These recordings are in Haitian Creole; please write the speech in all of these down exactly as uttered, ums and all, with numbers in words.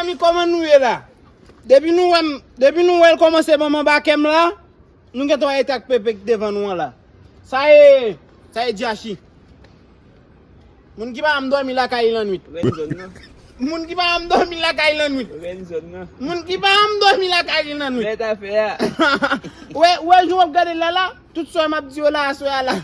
Mezanmi, kòman nou ye la? Depi nou wè m, depi nou wè l kòmanse ban m anba kè m la, nou gentan wè Trak Pepe ki devan nou an la. Sa ye, sa ye Djachi. Moun ki pa janm dòmi lakay li lannwit. Ou renn zòn nan. Moun ki pa janm dòmi lakay li lannwit. Ou renn zòn nan. Moun ki pa janm dòmi lakay li lannwit. Mèt afè a. Wè, wè, jou w ap gade l la la, tout sa m ap di yo la, aswè a la.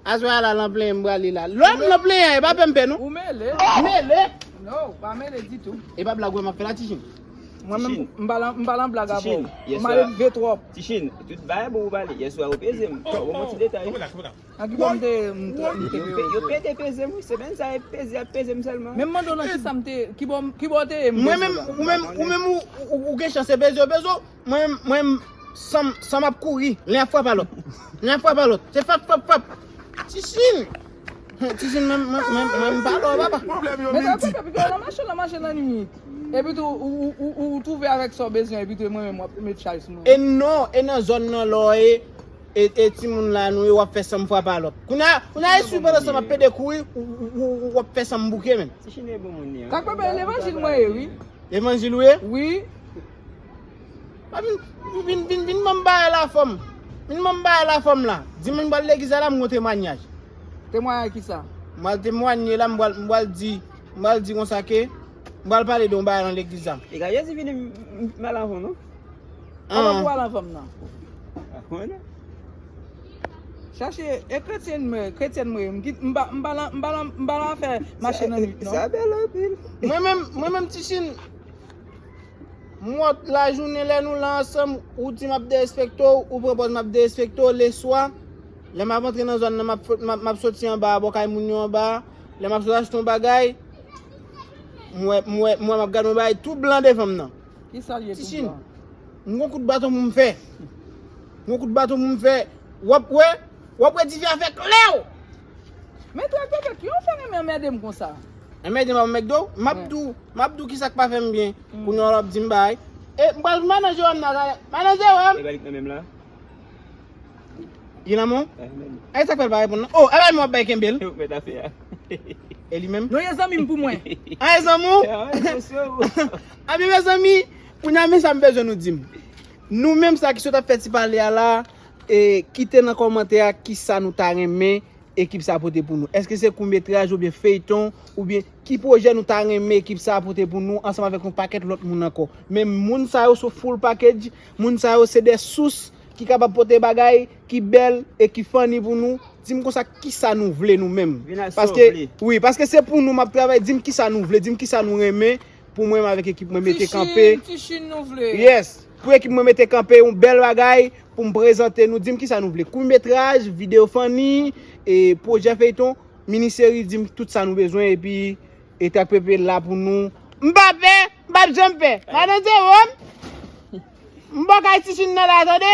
Aswè a la, nan plenyen m prale la. Lè m nan plenyen, e pa pè m pè non. Ou mele. Mele. Non, ou pa mele ditou. E pa blag wè m ap fè la, Tichine. Mwen menm, m pa lan, m pa lan blag avè w. Ou mal elve twòp. Tichine, tout bagay bon ou pale. Yèswa ou peze m. Ou bon ti detay. An ki bò m te ye, m te, m te Yo pe, yo peze peze m, wi. Se menm sa, e peze, ap peze m sèlman. Men m mande w nan ki sa m te, ki bò, ki bò w te ye, m Mwen peze menm, w la. Ou menm, ou menm, ou, ou, ou gen chans, e peze yo peze w. Mwen, mwen, san m, san m ap kouri, len ap frape a lòt. Len ap frape a lòt. Se frap, frap, frap. Tichine. Tichine, mwen, mwen, mwen, mwen, m pa lò, papa. Pwoblèm yo Men sa miltip. Fè, epi nan mache, nan mache nan nwit. Epi tou, ou, ou, ou, ou, ou twouve avèk sa w bezwen, epi tou, mwen menm, w ap met chay sou mwen. E non, e nan zòn nan lò e, e, e timoun la nou ye, w ap fè san m frape a lòt. Kounye a, kounye a, eswi pandan sa m ap pede kouri, ou, ou, ou, ou, w ap fè san m bouke, menm. Tichine e bon moun li an. Trak Pepe, levanjil mwen ye, wi. Levanjil ou ye? Wi. A vin, vin, vin, vin ban m bagay la, fanm. Vin ban m bagay la, fanm la. Di m, m pral legliz la, la, m gon temwanyaj. Temwayaj ki sa? M pral temwanye la, m pral, m pral di, m pral di konsa ke, m pral pale de yon bagay nan legliz la. E ka Jezi vini m, m, m al avan, non? Kòman pou al avan m nan? A konnen. Chache, e kretyen mwen, kretyen mwen, m ki, m pa, m pa lan, m pa lan, m pa lan fè mache nan nwit, non? Sa bèl anpil. Mwen menm, mwen menm, Tichine, m wè w lajounen lè nou la ansanm, ou di m ap derespekte w, ou pran pòz m ap derespekte w, leswa, lè m ap antre nan zòn nan, m ap, m ap, m ap soti anba, bò kay moun yo anba, lè m ap sot achte yon bagay, m wè, m wè, m wè m ap gade yon bagay tou blan devan m nan. Kisa l ye tou Tichine, blan? M gon kout baton pou m fè. M gon kout baton pou m fè. W ap wè, w ap wè dife a fè klèw. Men Trak Pepe, kijan w fè renmen anmède m konsa? Anmède m ap anmède w? M ap di w, m ap di w kisa k pa fè m byen. Kounye a w ap di m bagay. E m pral madan Jewòm nan, madan Jewòm. E balik nan menm la. Li nan men w? Amen. Ay, sa k fè l pa reponn nan? Oh, a bay mwen w ap bay kenbe l. Yo mèt afè a. E li menm? Non, e zanmi m pou mwen. A, e zanmi w? A byen, mezanmi, kounye a, men sa m bezwen nou di m. Nou menm sa ki sot ap fè ti pale a la, e, kite nan kòmantè a kisa nou ta renmen ekip sa pote pou nou. Èske se kout metraj oubyen feyton, oubyen ki pwojè nou ta renmen ekip sa pote pou nou ansanm avèk yon pakèt lòt moun ankò? Men moun sa yo se full package, moun sa yo se de sous ki kapab pote bagay ki bèl e ki funny pou nou. Di m konsa kisa nou vle nou menm. Vin ak sa w vle. Paske, wi, paske se pou nou m ap travay. Di m kisa nou vle, di m kisa nou renmen pou mwen menm avèk ekip mwen mete kanpe. Tichine, Tichine nou vle. Yes, pou ekip mwen mete kanpe yon bèl bagay pou m prezante nou. Di m kisa nou vle. Kout metraj, videyo funny, e pwojè feyton, mini seri, di m tout sa nou bezwen epi E Trak Pepe la pou nou. M pa pè, m p ap janm pè. Madan Jewòm, m bò kay Tichine nan la, tande?